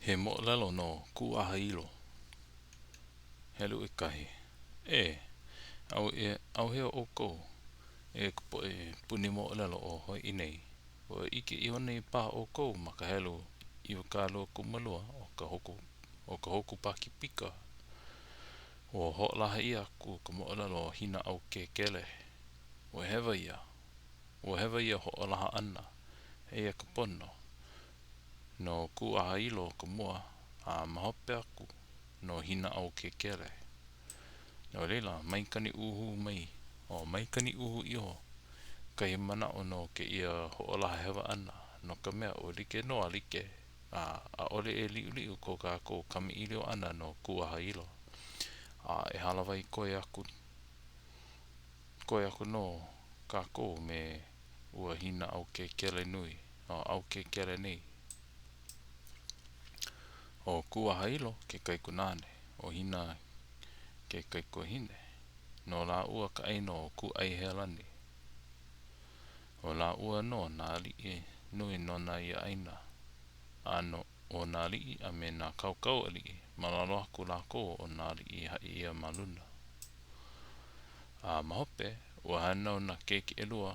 He moʻolelo no Kūʻahailo. Helu ʻekahi. E, ʻauhea ʻoukou, e ka poʻe puni moʻolelo o Hawaiʻi nei. Ua ʻike iho nei paha ʻoukou ma ka helu 22 o ka Hoku, o ka Hoku Pākīpika. Ua hoʻolaha ʻia aku ka moʻolelo o Hina-ʻAukēkele. Ua hewa ia. Ua hewa ia hoʻolaha ʻana. Eia ka pono. No Kūʻahailo ka mua, a ma hope aku, no Hina-ʻAukēkele. No laila, mai kaniʻuhū mai, o mai kaniʻuhū iho kahi manaʻo no kēia hoʻolaha hewa ʻana, no ka mea, ua like nō a like, a ʻaʻole e liʻuliʻu ko kākou kamaʻilio ʻana no Kūʻahailo, a e hālāwai koe aku, koe aku nō kākou me ua Hina-ʻAukēkele nui, o ʻAukēkele nei. ʻO Kūʻahailo ke kaikunāne, ʻo Hina ke kaikuahine. No lāua ka ʻāina o Kūʻaihealani. ʻO lāua nō nā aliʻi nui nona ia ʻāina. A no, ʻo nā aliʻi a me nā kaukau aliʻi, ma lalo aku lākou o nā aliʻi i haʻi ʻia ma luna. A ma hope, ua hānau nā keiki ʻelua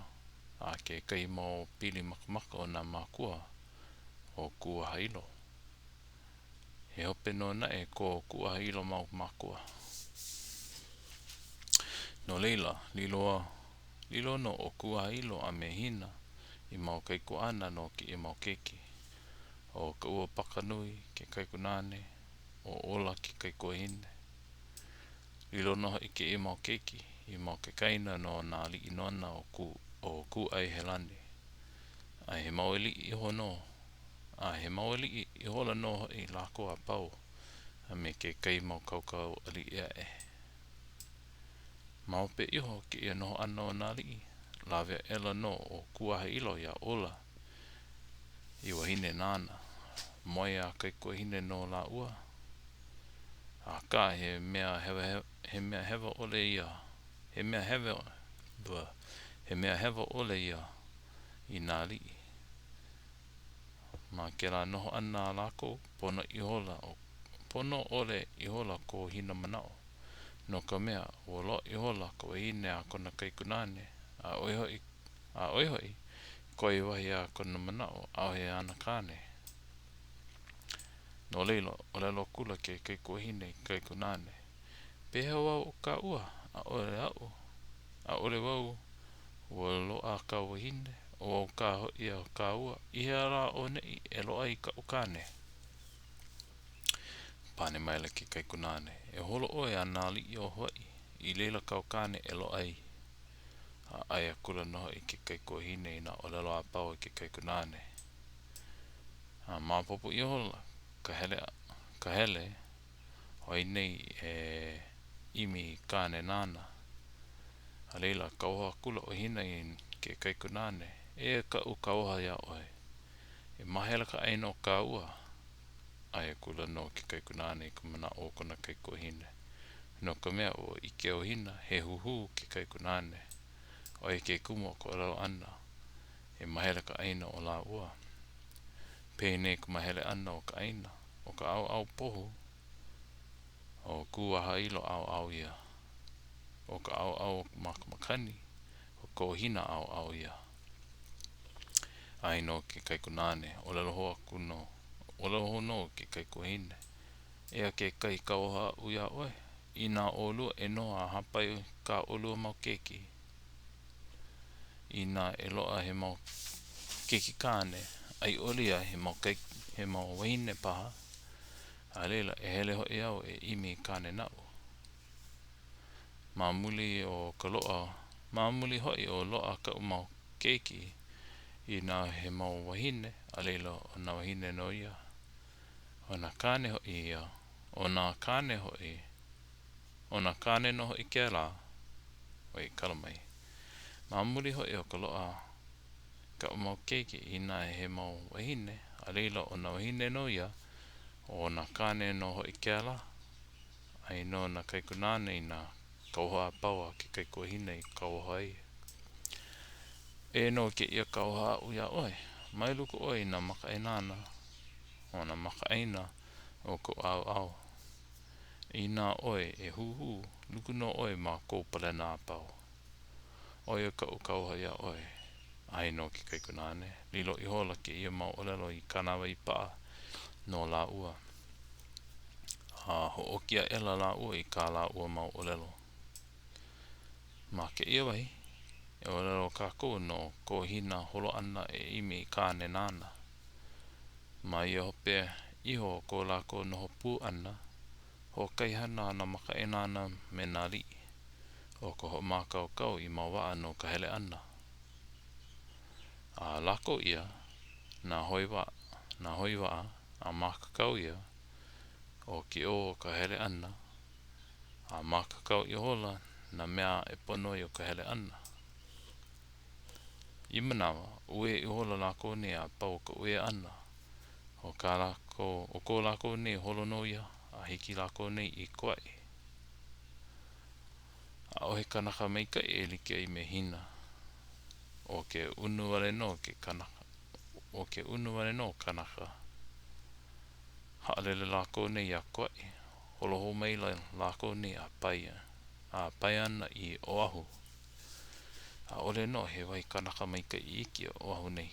a kekahi mau pili makamaka o nā mākua o Kūʻahailo. He hope nō naʻe ko Kūʻahailo mau mākua. No laila, lilo a, lilo nō ʻo Kūʻahailo a me Hina i mau kaikuaʻana no kēia mau keiki. ʻO Kauapakanui ke kaikunāne, ʻo Ola ke kaikuahine. Lilo nō hoʻi kēia mau keiki i mau kaikaina no nā aliʻi nona o Kū, o Kūʻaihelani. A he mau aliʻi iho nō, a he mau aliʻi ihola nō hoʻi lākou a pau, a me kekahi mau kaukau aliʻi aʻe. Ma hope iho o kēia noho ʻana o nā aliʻi, lawe aʻela nō ʻo Kūʻahailo iā Ola i wahine nāna. Moe a kaikuahine nō lāua. Akā, he mea hewa, he mea hewa ʻole ia, he mea hewa, he mea hewa ʻole ia i nā aliʻi. Ma kēlā noho ʻana a lākou, pono ihola, pono ʻole ihola ko Hina manaʻo, no ka mea, ua loaʻa ihola ka wahine a kona kaikunāne, a ʻo ia hoʻi, a ʻo ia hoʻi, koe wahi a kona manaʻo, ʻaʻohe āna kāne. No laila, ʻōlelo akula ke kaikuahine i ke kaikunāne, Pehea wau ʻo kāua? ʻAʻole aʻu. ʻAʻole wau. Ua loaʻa ka wahine, ʻo wau kā hoʻi a kāua. I hea lā ʻoneʻi e loaʻa ai kaʻu kāne? Pane maila ke kaikunāne, E holo ʻoe a nā aliʻi o Hawaiʻi, i laila kāu kāne e loaʻa ai. A ʻae akula nō hoʻi ke kaikuahine i nā ʻōlelo a pau a ke kaikunāne. A maopopo ihola ka hele, ka hele ʻo ai nei e ʻimi i kāne nāna. A laila, kauoha akula ʻo Hina i ke kaikunāne, Eia kaʻu kauoha iā ʻoe. E mahele ka ʻāina o kāua. ʻAe akula nō ke kaikunāne i ka manaʻo o kona kaikuahine. No ka mea, ua ʻike ʻo Hina, he huhū ke kaikunāne. ʻO ia ke kumu o ka ʻōlelo ʻana, e mahele ka ʻāina o lāua. Penei ka mahele ʻana o ka ʻāina, ʻo ka ʻaoʻao pohu, ʻo Kūʻahailo ʻaoʻao ia. ʻO ka ʻaoʻao ma ka makani, ʻo ko Hina ʻaoʻao ia. ʻAe nō ke kaikunāne, ʻōlelo hou aku nō, ʻōlelo hou nō ke kaikuahine, Eia kekahi kauoha aʻu iā ʻoe, inā ʻolua e noho a hāpai kā ʻolua mau keiki, inā e loaʻa he mau keiki kāne, a i ʻole ia he mau keiki, he mau wāhine paha, a laila e hele hoʻi au e ʻimi i kāne naʻu. Ma muli o ka loaʻa, ma muli hoʻi o loaʻa kaʻu mau keiki, inā he mau wāhine, a laila ʻo nā wāhine nō ia. ʻO nā kāne hoʻi ia, ʻo nā kāne hoʻi, ʻo nā kāne nō hoʻi kēlā, oi, kala mai. Ma muli hoʻi o ka loaʻa kaʻu mau keiki inā he mau wāhine, a laila ʻo nā wāhine nō ia, ʻo nā kāne nō hoʻi kēlā. ʻAe nō nā kaikunāne i nā kauoha a pau a ke kaikuahine i kauoha ai. Eia nō kēia kauoha aʻu iā ʻoe, mai luku ʻoe i nā makaʻāinana, o nā makaʻāina. o koʻu ʻaoʻao. Inā ʻoe e huhū, luku nō ʻoe ma kou palena a pau. ʻO ia kaʻu kauoha iā ʻoe. ʻAe nō ke kaikunāne. Lilo ihola kēia mau ʻōlelo i kānāwai paʻa no lāua. A hoʻōki aʻela lāua i kā lāua mau ʻōlelo. Ma kēia wahi, e ʻōlelo kākou no ko Hina holo ʻana e ʻimi i kāne nāna. Ma ia hope iho o ko lākou noho pū ʻana, hoʻokahi hana a nā makaʻāinana me nā aliʻi, ʻo ka hoʻomākaukau i mau waʻa no ka hele ʻana. A lako ʻia nā hoi waʻa, nā hoi waʻa a mākaukau ʻia ʻo ke ʻō o ka hele ʻana, a mākaukau ihola nā mea e pono ai o ka hele ʻana. Ia manawa, uē ihola lākou nei a pau ka uē ʻana, ʻo kā lākou, ʻo ko lākou nei holo nō ia a hiki lākou nei i Kauaʻi. ʻAʻohe kanaka maikaʻi e like ai me Hina. ʻO ke unu wale nō ke kanaka. ʻO ke unu wale nō kanaka. Haʻalele lākou nei iā Kauaʻi. Holo hou maila lākou nei a pae, a pae ana i Oʻahu. ʻAʻole nō he wahi kanaka maikaʻi iki o Oʻahu nei.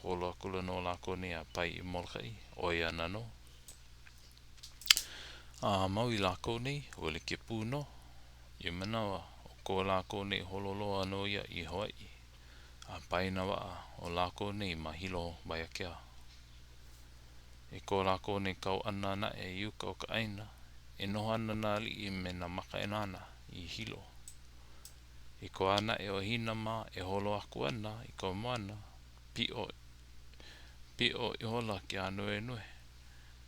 Holo akula nō lākou nei a pae i Molokaʻi, ʻo ia ana nō. A Maui lākou nei, ua like pū nō. Ia manawa, ʻo ko lākou nei holo loa nō ia i Hawaiʻi, a pae nā waʻa o lākou nei ma Hilo Waiākea. I ko lākou nei kau ʻana naʻe i uka o ka ʻāina, e noho ana nā aliʻi me nā makaʻāinana i Hilo. I ka wā naʻe o Hina mā e holo aku ana i ka moana, piʻo, piʻo ihola ke ānuenue.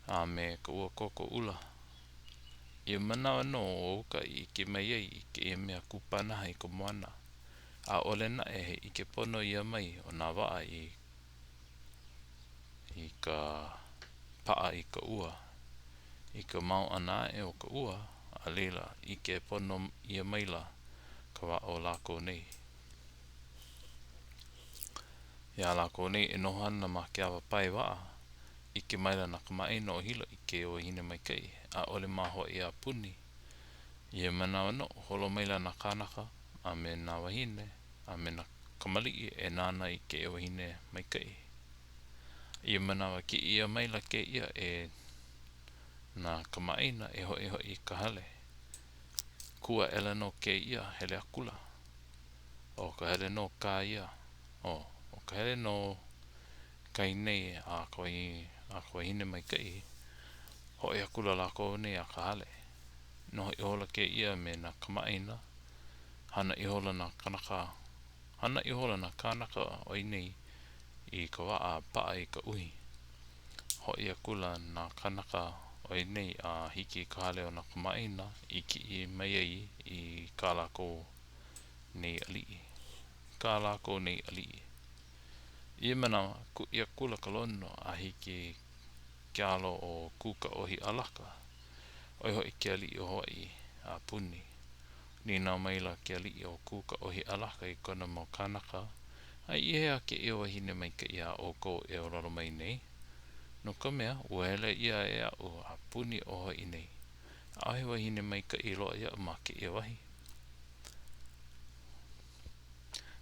a me ka ua koko ʻula. Ia manawa nō ʻo uka i ʻike mai ai i kēia mea kupanaha i ka moana. ʻAʻole naʻe he ʻike pono ʻia mai o nā waʻa i i ka paʻa i ka ua. I ka mao ʻana aʻe o ka ua, a laila, ʻike pono ʻia maila ka waʻa o lākou nei. Iā lākou nei e noho ana ma ke awa pae waʻa, ʻike maila nā kamaʻāina o Hilo i kēia wahine maikaʻi, ʻaʻole ma Hawaiʻi a puni. I ia manawa nō, holo maila nā kānaka, a me nā wāhine, a me nā kamaliʻi e nānā i kēia wahine maikaʻi. I ia manawa, kiʻi ʻia maila kēia e nā kamaʻāina e hoʻihoʻi i ka hale. Kū aʻela nō kēia, hele akula. ʻO ka hele nō kā ia. ʻO, ʻo ka hele nō kai nei a ka a ka wahine maikaʻi, hoʻi akula lākou nei a ka hale. Noho ihola kēia me nā kamaʻāina, hana ihola nā kanaka, hana ihola nā kānaka o ia nei i ka waʻa a paʻa i ka uhi. Hoʻi akula nā kānaka o ia nei a hiki i ka hale o nā kamaʻāina i kiʻi mai ai i kā lākou nei aliʻi. Kā lākou nei aliʻi. I ia manawa, kuʻi akula ka lono a hiki i ke alo o Kūkaʻōhiʻalaka, ʻo ia hoʻi ke aliʻi o Hawaiʻi a puni. Nīnau maila ke aliʻi ʻo Kūkaʻōhiʻalaka i kona mau kānaka, A i hea kēia wahine maikaʻi a ʻoukou e ʻōlelo mai nei? No ka mea, ua hele ʻia e aʻu a puni ʻo Hawaiʻi nei. ʻAʻohe wahine maikaʻi i loaʻa iaʻu ma kēia wahi.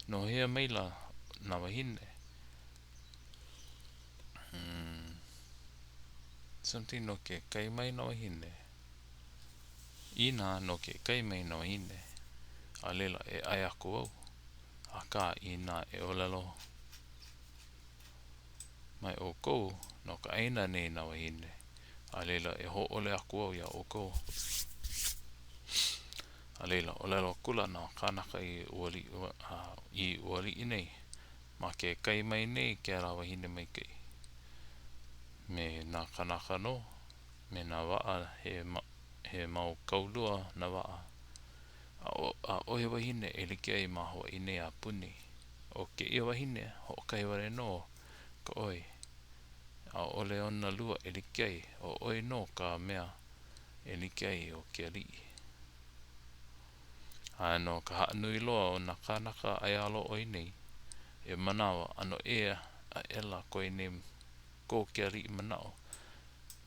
No hea maila nā wāhine? Hmm. Something no ke kai mai nā wāhine. Inā no ke kai mai nā wāhine, a laila e ʻae aku au. Akā, inā e ʻōlelo mai ʻoukou no ka ʻāina nei nā wāhine, a laila e hōʻole aku au iā ʻoukou. A laila, ʻōlelo akula nā kānaka i ua aliʻi, i ua aliʻi nei, Ma ke kai mai nei kēlā wahine maikaʻi, me nā kānaka nō, me nā waʻa he, he mau kaulua nā waʻa. ʻAʻohe wahine e like ai ma Hawaiʻi nei a puni. ʻO kēia wahine, hoʻokahi wale nō ka ʻoi. ʻAʻole ona lua e like ai, ʻo ʻoe nō ka mea e like ai ʻo ke aliʻi. A no ka haʻanui loa o nā kānaka ʻaiālo o ia nei, ia manawa, ʻano ʻē aʻela ko ia nei, ko ke aliʻi manaʻo.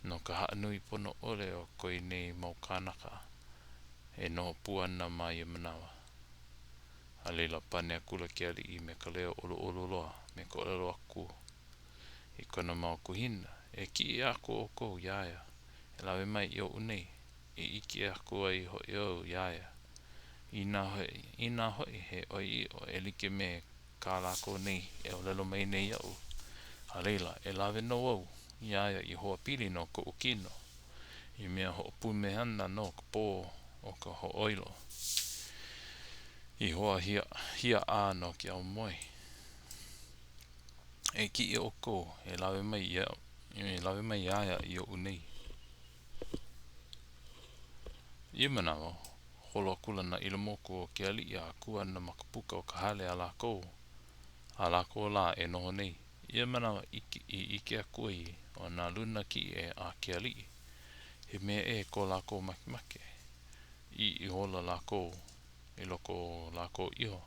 No ka haʻanui pono ʻole o ko nei mau kānaka e noho pū ana ma ia manawa. A laila, pane akula ke aliʻi me ka leo ʻoluʻolu loa, me ka ʻōlelo aku i kona mau kuhina, E kiʻi aku ʻoukou iā ia, e lawe mai i oʻu nei, i ʻike aku ai hoʻi au iā ia. Inā hoʻi, inā hoʻi he ʻoiaʻiʻo e like me kā lākou nei e ʻōlelo mai nei iaʻu, a laila, e lawe nō au iā ia i hoa pili no koʻu kino, i mea hoʻopumehana no ka pō o ka hoʻoilo, i hoa hiaʻā no ke aumoe. E kiʻi ʻoukou, e lawe mai e lawe mai iā ia i oʻu nei. I ia manawa, holo akula nā ʻīlamuku o ke aliʻi a kū ana ma ka puka o ka hale a lākou a lākou lā e noho nei. I ia manawa i ʻike aku ai ʻo nā luna kiʻi a ke aliʻi, he mea ʻē ko lākou makemake. ʻĪ ihola lākou i loko o lākou iho,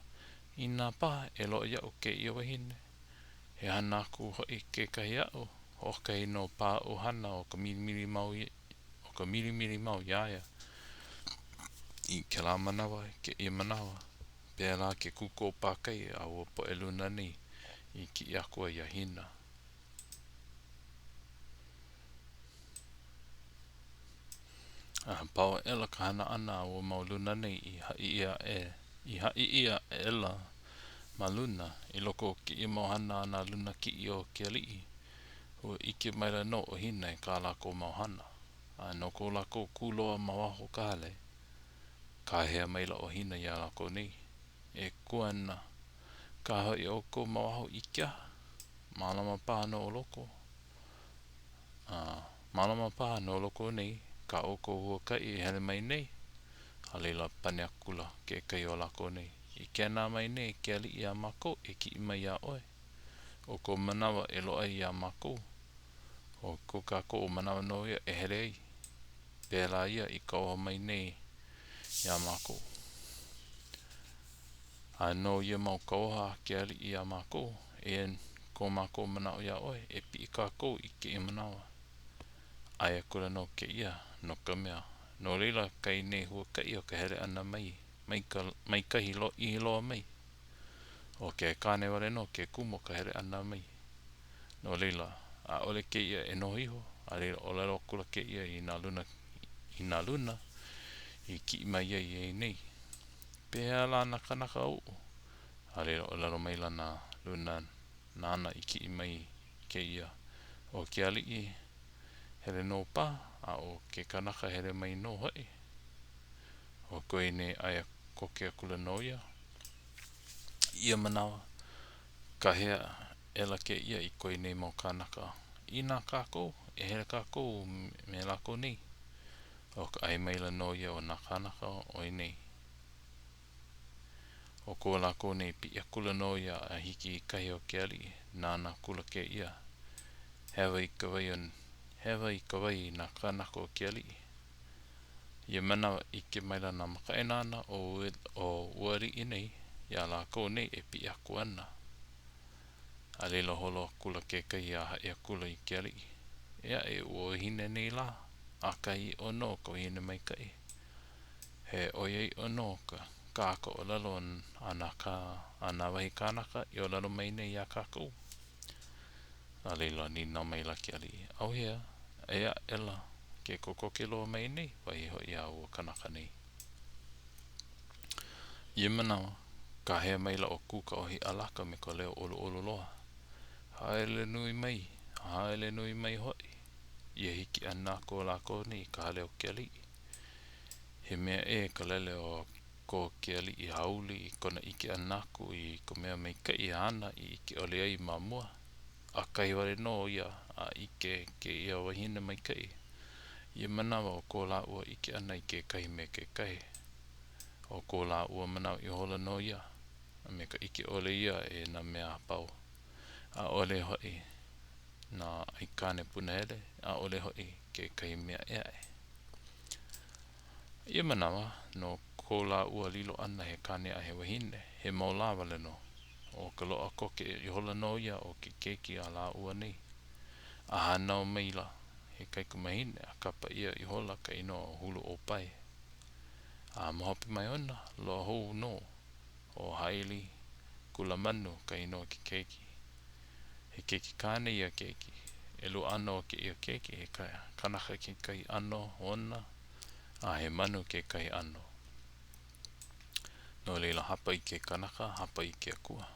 Inā paha e loaʻa iaʻu kēia wahine, he hana aku hoʻi kekahi aʻu, hoʻokahi nō paha aʻu hana ʻo ka milimili mau ʻo ka milimili mau iā ia i kēlā manawa i kēia manawa. Pēlā ke kuko pākai a ua poʻe luna nei i kiʻi aku ai iā Hina. A pau aʻela ka hana ʻana a ua mau luna nei i haʻi ʻia aʻe, i haʻi ʻia aʻela ma luna, i loko o kēia mau hana a nā luna kiʻi o ke aliʻi, ua ʻike maila nō ʻo Hina i kā lākou mau hana. A no ko lākou kū loa ma waho o ka hale, kāhea maila ʻo Hina iā lākou nei, E kū ana kā hoʻi ʻoukou ma waho i ke aha? Mālama paha no loko, a mālama paha no loko nei kā ʻoukou huakaʻi e hele mai nei? A laila, pane akula kekahi o lākou nei, I kēnā mai nei ke aliʻi iā mākou e kiʻi mai iā ʻoe. ʻO kou manawa e loaʻa ai iā mākou, ʻo ko kākou manawa nō ia e hele ai. Pēlā ia i kauoha mai nei iā mākou. A no ia mau kauoha a ke aliʻi iā mākou, eia ko mākou manaʻo iā ʻoe, e piʻi kākou i kēia manawa. ʻAe akula nō kēia, no ka mea, no laila kai nei huakaʻi o ka hele ʻana mai, mai ka, mai kahi lōʻihi loa mai. ʻO ke kāne wale nō ke kumu o ka hele ʻana mai. No laila, ʻaʻole kēia e noho iho, a laila ʻōlelo akula kēia i nā luna, i nā luna i kiʻi mai ai ia nei. Pehea lā nā kānaka uʻu? A laila ʻōlelo maila nā luna nāna i kiʻi mai kēia, ʻO ke aliʻi hele nō paha, a ʻo ke kanaka hele mai nō hoʻi. ʻO koe nei ʻae koke akula nō ia. I ia manawa, kāhea aʻela kēia i ko nei mau kānaka, Inā kākou, e hele kākou me lākou nei. ʻO ka ʻae maila nō ia o nā kānaka o nei. ʻO ko lākou nei piʻi akula nō ia a hiki i kahi o ke aliʻi, nānā akula kēia, hewa i ka wai, hewa i ka wai nā kānaka o ke aliʻi. Ia manawa, ʻike maila nā makaʻāinana o ua aliʻi nei iā lākou nei e piʻi aku ana. A laila holo akula kekahi a haʻi akula i ke aliʻi, E aʻe ua wahine nei lā, ʻakahi ʻiʻo nō ka wahine maikaʻi. He ʻoiaʻiʻo nō ka kā ka ʻōlelo a nā kā a nā wahi kānaka i ʻōlelo mai nei iā kākou. A laila, nīnau maila ke aliʻi, ʻAuhea, e aʻela ke kokoke loa mai nei, wahi hoʻi a ua kanaka nei. I ia manawa, kāhea maila ʻo Kūkaʻōhiʻalaka me ka leo ʻoluʻolu loa, Haele nui mai, haele nui mai hoʻi! Ia hiki ʻana aku o lākou nei i ka hale o ke aliʻi. He mea ʻē ka lele o ko ke aliʻi hāʻule i kona ʻike ʻana aku i ka mea maikaʻi āna i ʻike ʻole ai ma mua. ʻAkahi wale nō ia a ʻike kēia wahine maikaʻi. Ia manawa o ko lāua ʻike ʻana i kekahi me kekahi, ʻo ko lāua manaʻo ihola nō ia, a me ka ʻike ʻole ia e nā mea a pau, ʻaʻole hoʻi nā aikāne punahele, ʻaʻole hoʻi kekahi mea ʻē aʻe. Ia manawa, no ko lāua lilo ʻana he kāne a he wahine, he mau lā wale nō. ʻO ka loaʻa koke ihola nō ia o ke keiki a lāua nei. A hānau maila he kaikamahine, a kapa ʻia ihola ka inoa ʻo Huluʻōpae. A ma hope mai ona, loaʻa hou nō ʻo Hāʻili Kulamanu ka inoa o ke keiki. He keiki kāne ia keiki. ʻElua ʻano o kēia keiki, he kanaka kekahi ʻano ona, a he manu kekahi ʻano. No laila, hapa i ke kanaka, hapa i ke akua.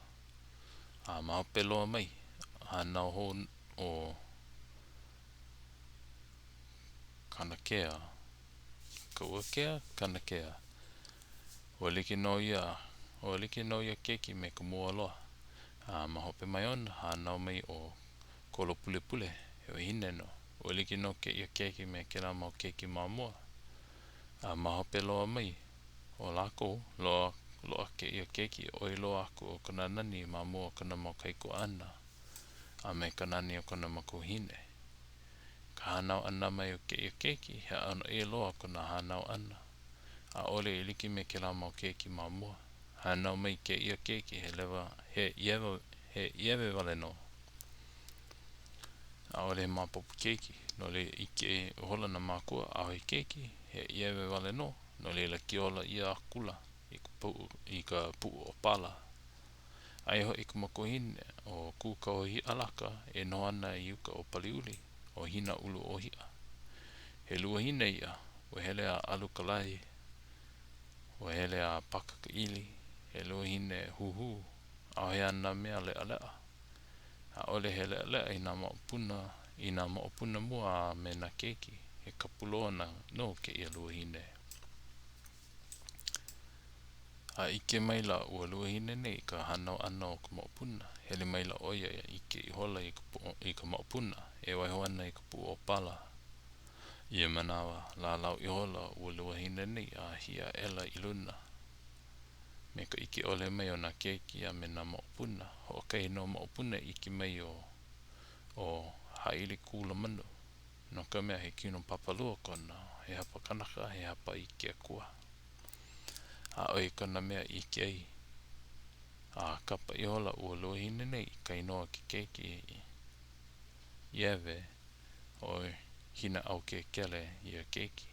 A ma hope loa mai, hānau hou ʻo Kanakea, Kauakea, Kanakea. Ua like nō ia, ua like nō ia keiki me ka mua loa. A ma hope mai ona, hānau mai ʻo Kolopulepule, he wahine nō. Ua like nō kēia keiki me kēlā mau keiki ma mua. A ma hope loa mai o lākou, loaʻa, loaʻa kēia keiki ʻoi loa aku o kona nani ma mua o kona mau kaikuaʻana a me ka nani o kona makuahine. Ka hānau ʻana mai o kēia keiki, he ʻano ʻē loa kona hānau ʻana. ʻAʻole i like me kēlā mau keiki ma mua. Hānau mai kēia keiki he lewa, he ʻiewe, he ʻiewe wale nō. ʻAʻole he maopopo keiki, no laila ʻike ihola nā mākua, ʻaʻohe keiki, he ʻiewe wale nō, no laila kiola ʻia akula i ka puʻu, i ka puʻu ʻōpala. Aia hoʻi ka makuahine ʻo Kūkauhiʻalaka e noho ana i uka o Paliuli, ʻo Hinaʻuluʻōhiʻa. He luahine ia, ua hele a ʻalu ka lae, ua hele a paka ka ʻili, he luahine huhū, ʻaʻohe āna mea leʻaleʻa. ʻAʻole he leʻaleʻa i nā moʻopuna, i nā moʻopuna mua a me nā keiki, he kapu loa nō kēia luahine. A ʻike maila ua luahine nei i ka hānau ʻana o ka moʻopuna, hele maila ʻo ia a ʻike ihola i ka i ka moʻopuna e waiho ana i ka puʻu ʻōpala. I ia manawa, lālau ihola ua luahine nei a hī aʻela i luna. Me ka ʻike ʻole mai o nā keiki a me nā moʻopuna, hoʻokahi nō moʻopuna i ʻike mai ʻo ʻo Hāʻilikūlamanu, no ka mea, he kino papalua kona, he hapa kanaka, he hapa i ke akua. A ʻoi kona mea i ʻike ai. A kapa ihola ua luahine nei i ka inoa o ke keiki ʻiewe ʻo Hinaʻaukēkele ia keiki.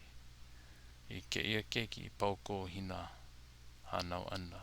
I kēia keiki i pau ko Hina hānau ʻana.